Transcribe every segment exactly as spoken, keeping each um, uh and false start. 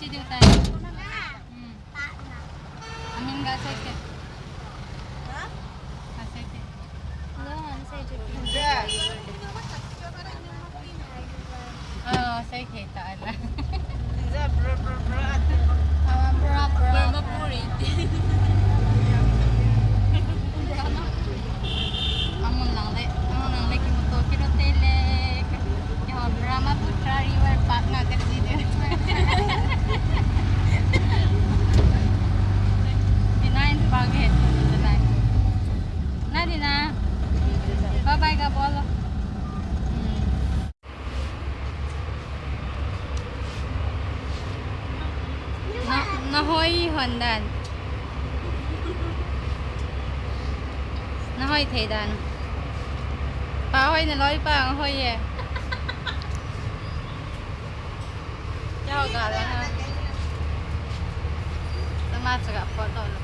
Chi diu tai. Hmm. Amin ga sai ke. Ha? Ga sai ke. Lo han sai ke. Ah, sai ke ta ala. Bra, bra, bra. Ah, bra, bra. Bra, bra. Amun lang le, amun lang le, kimuto kilo tele. Keiho Brahmaputra River Park nga kachi diu. Dina in park he, dina. Na dina. Bye bye ka bolo. Hmm. Na, na hoi hon dan. Na hoi thei dan. Pa hoi na loi pa hoi e. Chao ga la ha. Tama chaga photo la.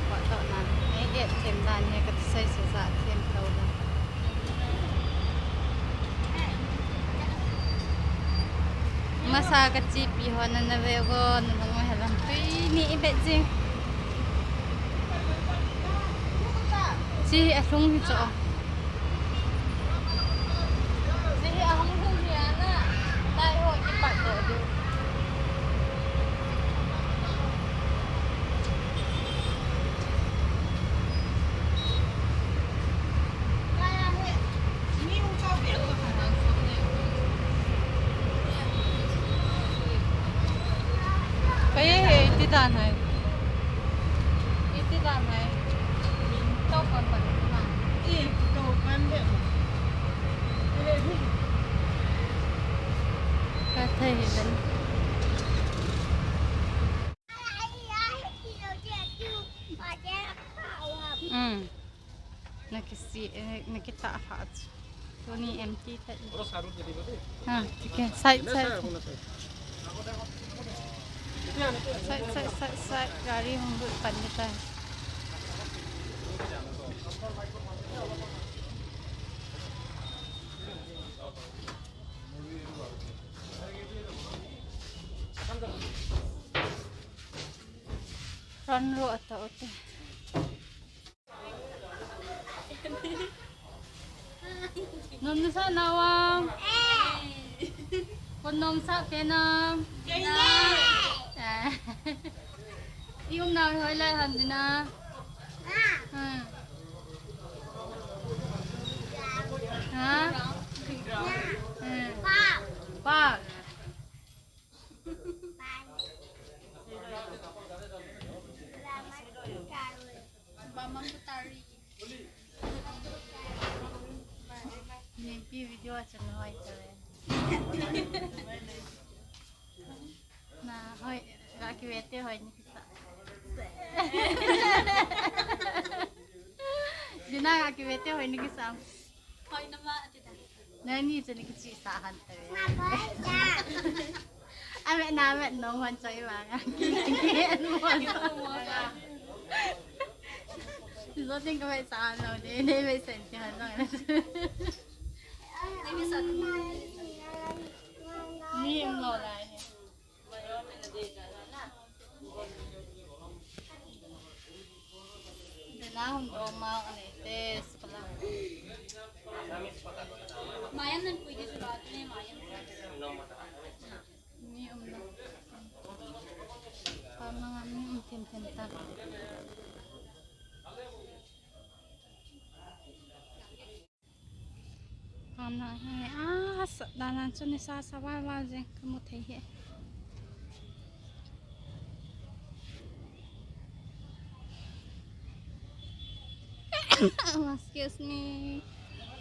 Photo na. Ei get them dan he ka sai sa sa them tau dan. Masa kachipi ho nana ve go, nana ngoi halam tui ni i bet jing. Chi a lhung hi cho. Chi hi a hung lhung hi ana. Tai ho kipat to diu. Kaya he, iti dan hai. Iti dan hai. Tau kan ba na. Ih, tau kan ba. Ka thei hi dan. Hmm. Na kisi, eh, na kita ha. Tuni empty ta. Ha, okay. Side, side. Side, side, side, side. Gari hung lut pan ta. Ran ro ata ote. Nom nasa na wa. Kon nom sa pe na. Ah. I um na hoi lai han dina. Hmm. Ha? Hmm. Pa. Nipi video acha na hoi tave. Na hoi, ga kive te hoi ni kisa. Dina ga kive te hoi ni kisa. Hoi na ma ati da. Nani chani kichi sa han tave. Ame na me no man choi ma nga. Zo ting ka me sa no de, de me sen ti han no. Ni mo lai. Dena hum do ma ne te sukla. Mayam nan pui di sula ne mayam. Mi um na. Pa manga mi um them them ta. Hamna hi, ah, sa, danan chu nisa sa val val jeng ka mu thei hi. Excuse me.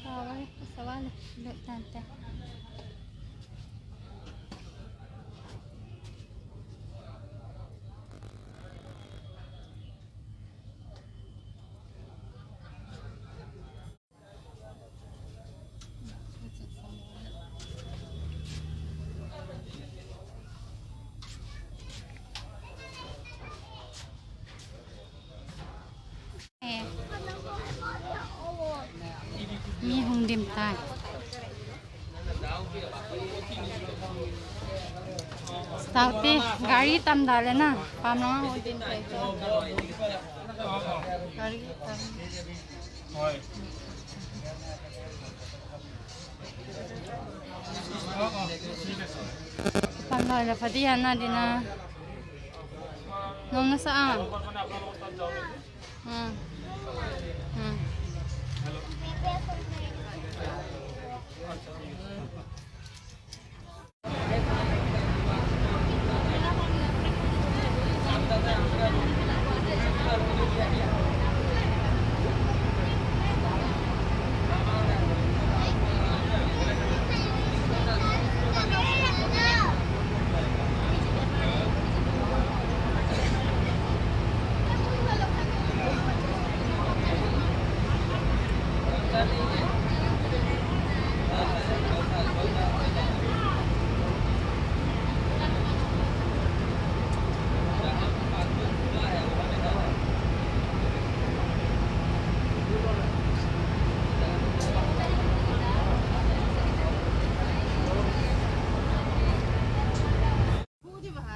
Sa val, sa val, le tante. Mi hung dim tai. Taute, gari tam da le na. Pam lang ho din thei to. Gari tam. Pam lang le pha di ya na di na. Nong na sa a. Hmm. Hmm.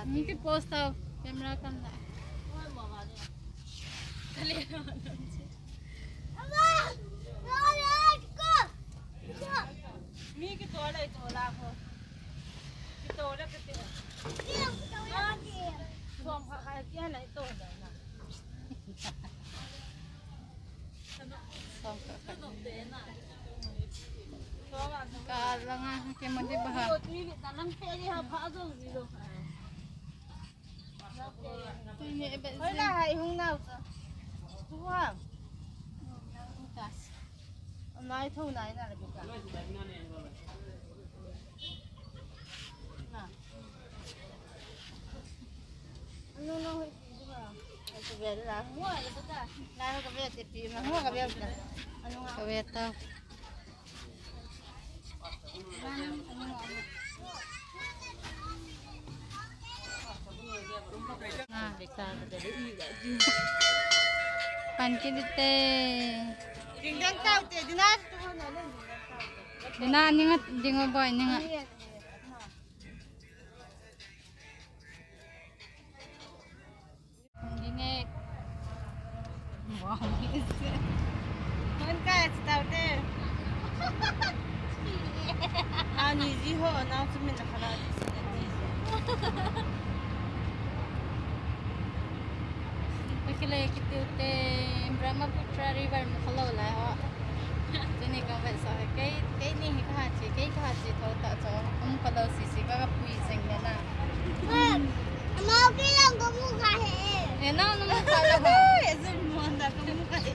Niti post tau, camera kam na. Mi ki to le to la ko. Ki to le ki to. Som kha kha ki na to le na. Som kha kha. Ka langa ke mandi baha. Tui ni ebe. Hola hai hung nau sa. Tua. Kas. Mai thou nai na le ka. Na. Anu no hoi ti ba. Ka ve la. Mo le ka. Na ka ve te pi ma. Mo ka ve ta. Anu ka ve ta. Pan kit te. Ding dang tau te, dina tu na le. Dina ninga, dingo boy ninga. Dine. Wow. Hon ka ya tau te. Ani ji ho na chu min na khala ji se ti. Akile kiti te Brahmaputra River mu khalou lai ho. Tuni ka vet sa kei, kei ni hi ka ha chi, kei ka ha chi tho ta cho. Mu khalou si si ka ka pui seng le na. Mau ki lang ka mu ka he. E na na mu ka la ha. E zun mu anda ka mu ka he.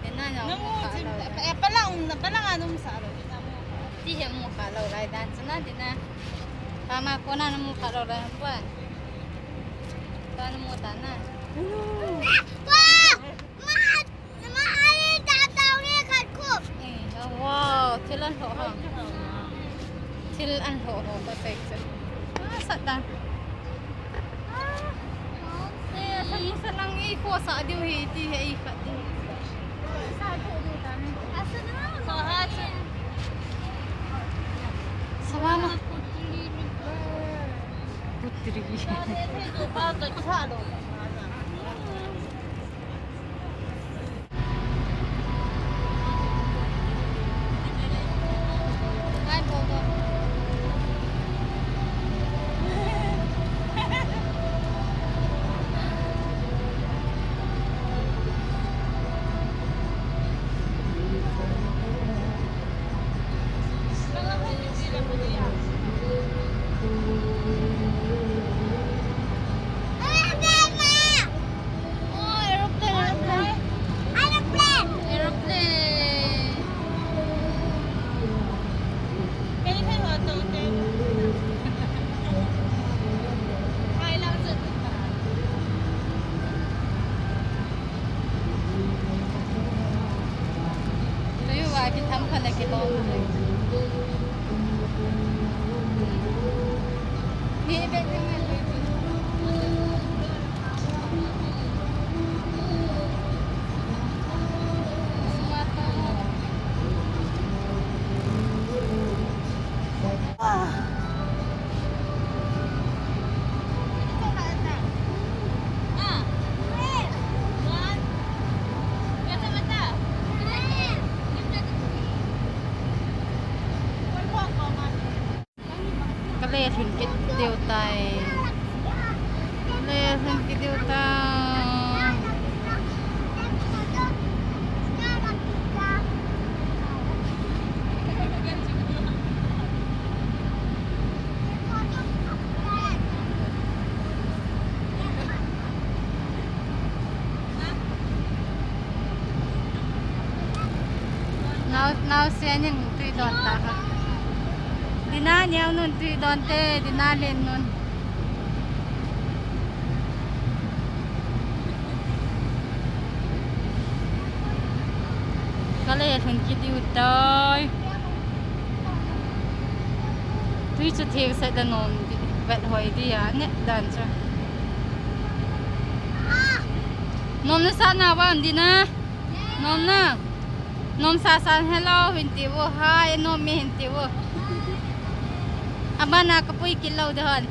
E na na mu ka la. E pa lang na pa lang anu mu sa lo. Ti he mu ka lo lai dan chana di na. Pa ma ko na mu ka lo lai pa. Ta na mu ta na. Pa. Wow, thil an hloh ho. Thil an hloh ho, perfect. Ah, sat dan. Ah. Eh, sa, sa lang i ko sa diu hi ti hi i khat diu. Sa diu diu dan. Sa mama. Putri. Oh, aeroplane, aeroplane. Aeroplane. Aeroplane. Tuyu va kitham kha le kilom. Ni be ni. Diu tai. Le, sen ki diu tai. Nau, nau sen in tui don ta ka. Dina neo nun tui don te, Dina len nun. Ka le lhun ki diu tai. Tui chu thil set da nom di, vet hoi di a, ne dan chu. Nom na sa na wan Dina. Nom na. Nom sa sa hello hin ti vo, hi, nom mi hin ti vo. Abana ka pui kit lou de hon.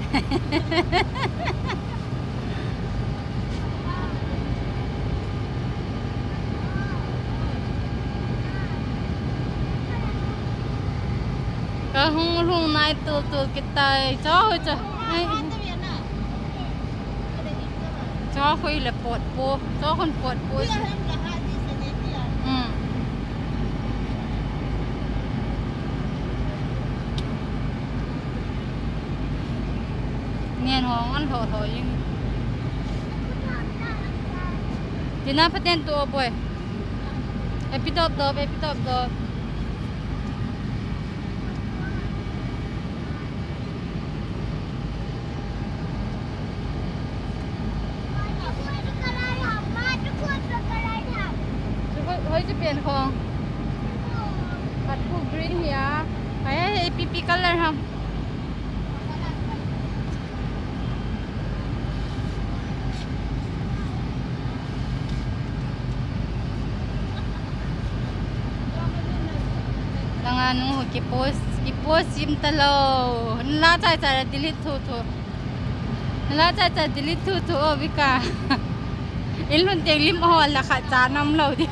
Ka hung lhung nai tul tul kit tai. Cho hui cho. Ai. Cho hui le pot po. Cho hun pot po. Hmm. Ngen hong an tho tho ing. Dina phaten tu o boy. Epi top dop, epi top dop. Hoi, hoi chu pen khong. Pat ku green hi a. Hai, hai, A P P color ham. Langa nu ki post, ki post sim ta lou. Nala chai chai delete thu thu. Nala chai chai delete thu thu o Vika. In lhun teng lim ho la khat cha nam lou di.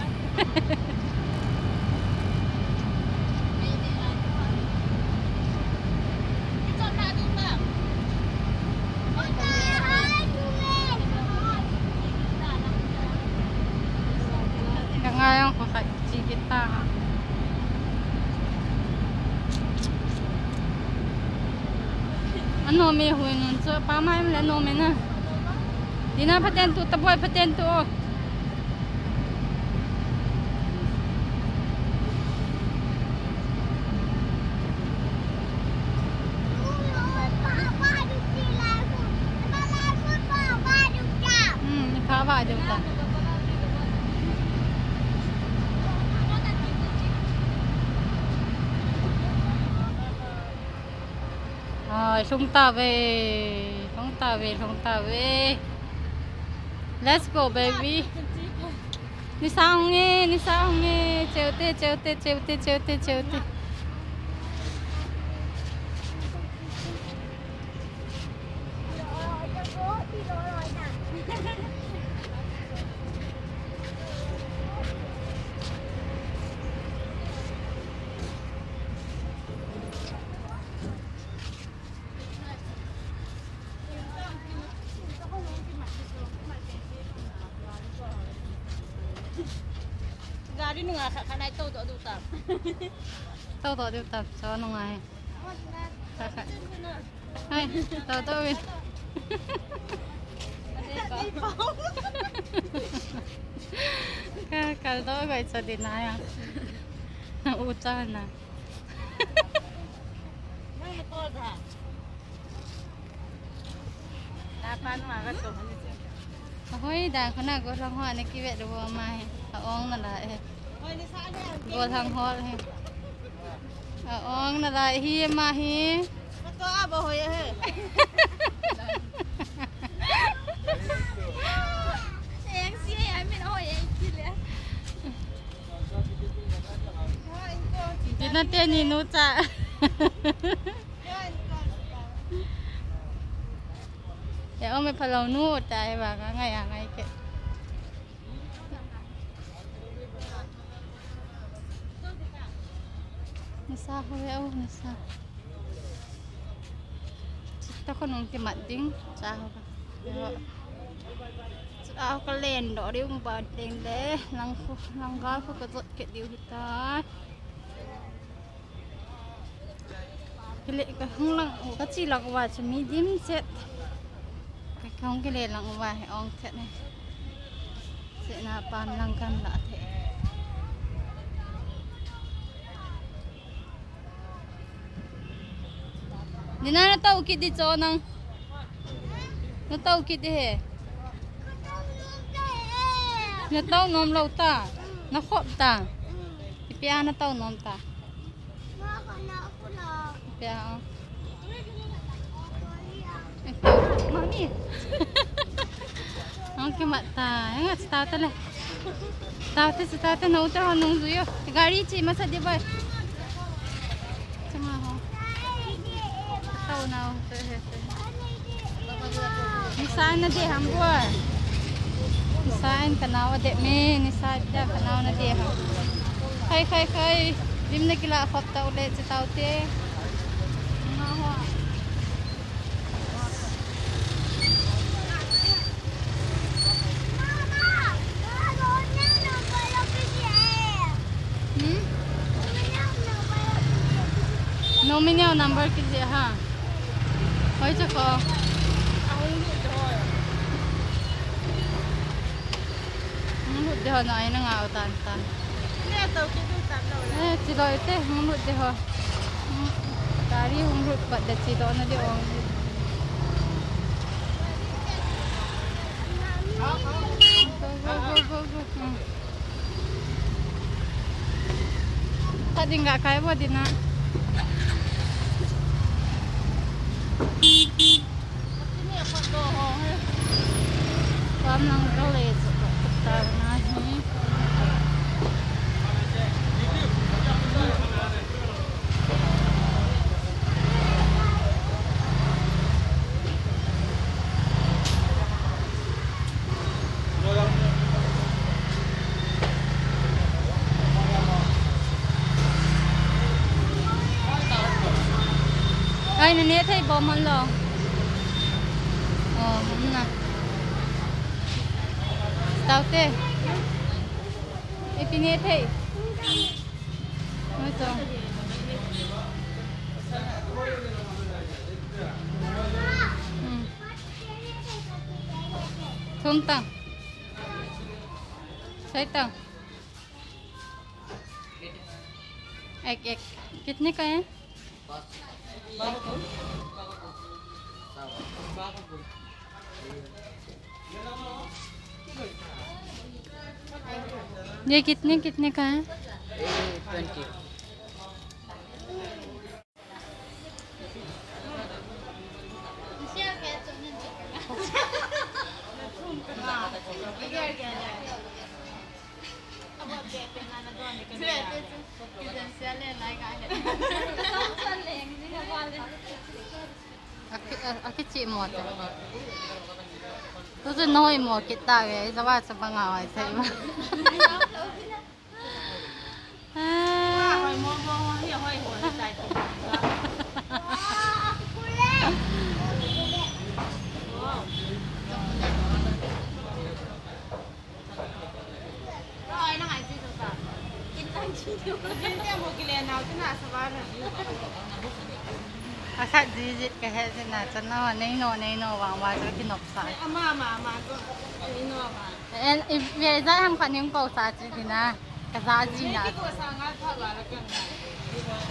Ka ngai ang ko khat chi kita. Ano me hui nun chu pa mai le no me na. Dina phaten tu, ta boy phaten tu o. Hmm, ni pha va deu ta. Ai, lhung ta ve, lhung ta ve, lhung ta ve. Let's go, baby. Nisa hung e, nisa hung e. Cheu te, cheu te, cheu te, cheu te, cheu te. Gari nunga khat khat nai tou doh diu tam. Tou doh diu tam, cho nunga he. Khat khat. Hai, tou doh win. Ka, kal doh goi cho Dina ya. U cha na. Ahoi, dan khuna gollhang ho ana kivet diu ama hi. A ong nalai he. Gollhang ho hi. A ong nalai hi ama hi. Dina teni nu cha. E, ome phalou nu ta e ba ka ngai a ngai ke. Nisa ho e o, nisa. Ta khonung ti mat ding. Cha ho ka. Cha ho ka len doh ding ba ding le. Lang khu, lang gal khu ka jot ke diu hita. Kile ka hung lang, ka chi lang uva chu mi dimset. Ka hung kile lang uva hi ong thet ne. Sena pan lang kan la the. Dina na tau kit di cho nang. Na tau kit di he. Na tau nom lou ta. Na khop ta. Ipi a na tau nom ta. Ipi a, oh. Mami. Ang kimat ta. Ang at sa tata le. Tata, sa tata na uta ho nung zuyo. Gari chi masa di ba? Chama ho. Tau na ho. Nisa na de ham bua. Nisa en ka nau de me, nisa da ka nau na de ham. Khai, khai, khai. Lim na kila khop tau le chi tau te. Nga ho. Hmm? Nominal number kiji ha. Hoi cha ko. Hung lut de ho na ai na nga o tan tan. Eh, chi loi te, hung lut de ho. Hmm. Gari hung lut pat de chi do na de ong. Go, go, go, go, go. Hmm. Ka ding ga kai bo dina. Kam lang ka le chu ka ta na hi. Ai, na ne thei bom hon lo. Oh, hum na. Tau te. Ipi ne thei. Noi to. Hmm. Thum tang. Sai tang. एक, एक। कितने का है? ये कितने, कितने का है? ये twenty. Aki, a, aki chi mo te. Tu tu noi mo kita ve, sa va sa banga vai sai ma. Asat jijit ka he jina chana nei no, nei no vang va chu kinop sa. Ama, ama, ama ko. Nei no va. En, i, ve za ham kha ning ko sa chi dina. Ka za ji na. Ki ko sa nga pha ba la ka.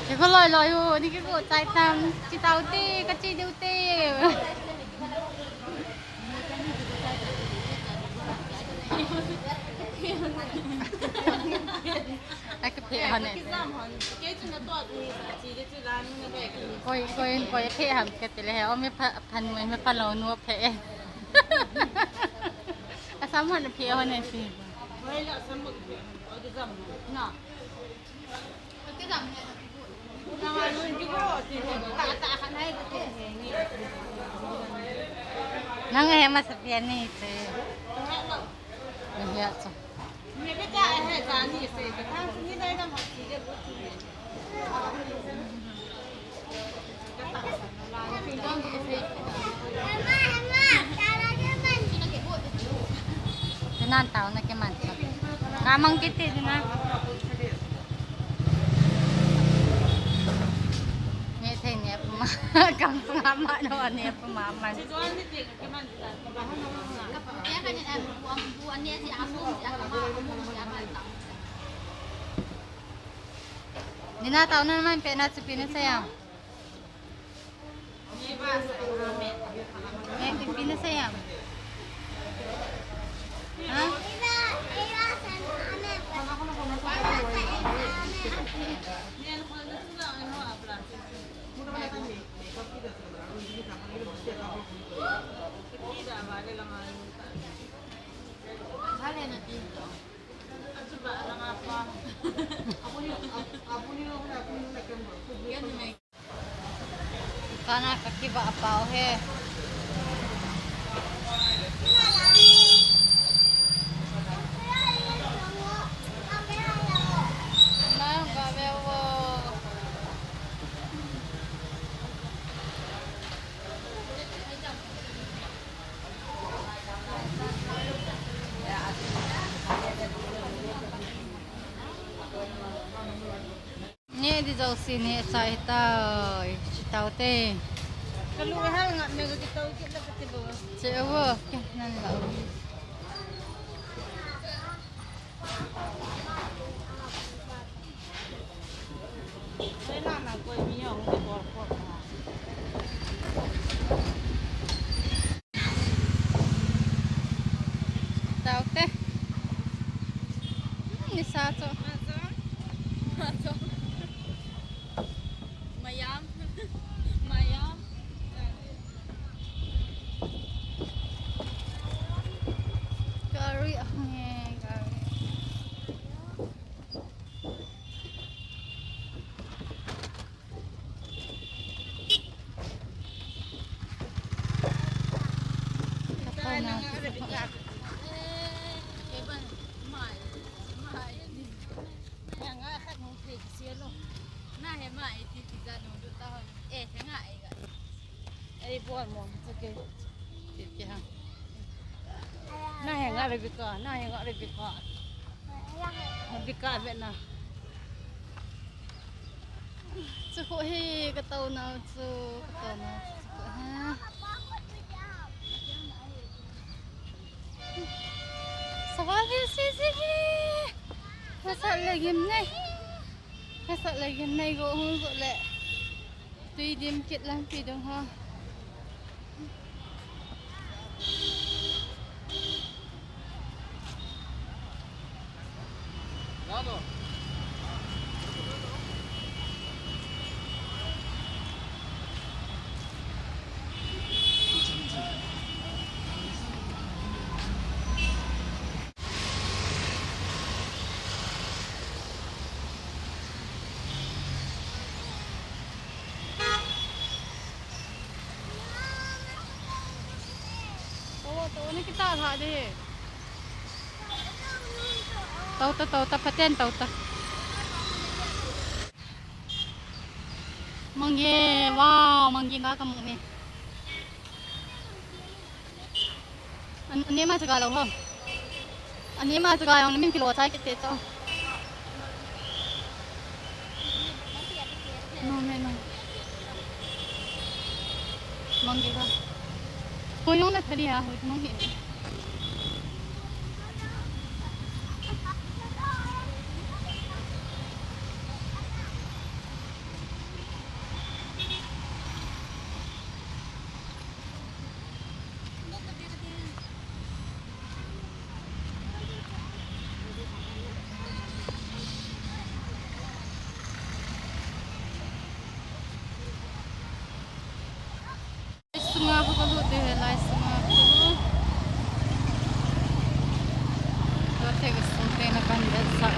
Ki ko loi loi hu, ni ki ko chai tam, chi tau te, ka chi diu te. Ai ka phe hon e. Koi, koi, koi phe ham ka ti le he, o me pha, phan me, me pha lo nu phe. Asam hon phe hon e si. Na. Nang he masa pia ni te. Ni hia cha. Tunan tao na kiman. Kamang kiti tunan. Ni thei ni puma. Kam puma ma no ni puma man. Nina tao na man pe na chupi na sayang. Ngai, pipina sayang. Ha? Kana ka kiba a pau he. Na ka ve wo. Neh di jouse neh chai tai, chi tau te. Kalu hal ngat me ka kitau kit la ka ti bo. Che wo, ke nan la. Ai la na koi mi yong de bol ko. Tau te. Ni sa cho. Mayam. Mayam. Gari ah, gari. Ei, bol mo, okay. Kiki ha. Na he nga Rebecca, na he nga Rebecca. Rebecca ve na. Chu ko hi ka tau na chu, ka tau na chu ko ha. Sawa hi si si hi. Ka sa le gim nei. Ka sa le gim nei go hung go le. Tui dim kit lang pi dong ha. Tau, tau, na kita tha de. Tau ta, tau ta, phaten tau ta. Mangge, wow, mangge nga ka mu ne. An, ani ma chaga lo ho. Ani ma chaga lo, min kilo chai kit te to. No, me no. Mangge ka. Ko yong na thali ha, ho mangge. Sunga ho ka lut de, lai sunga ho. Tua te ka sung te na kan de sa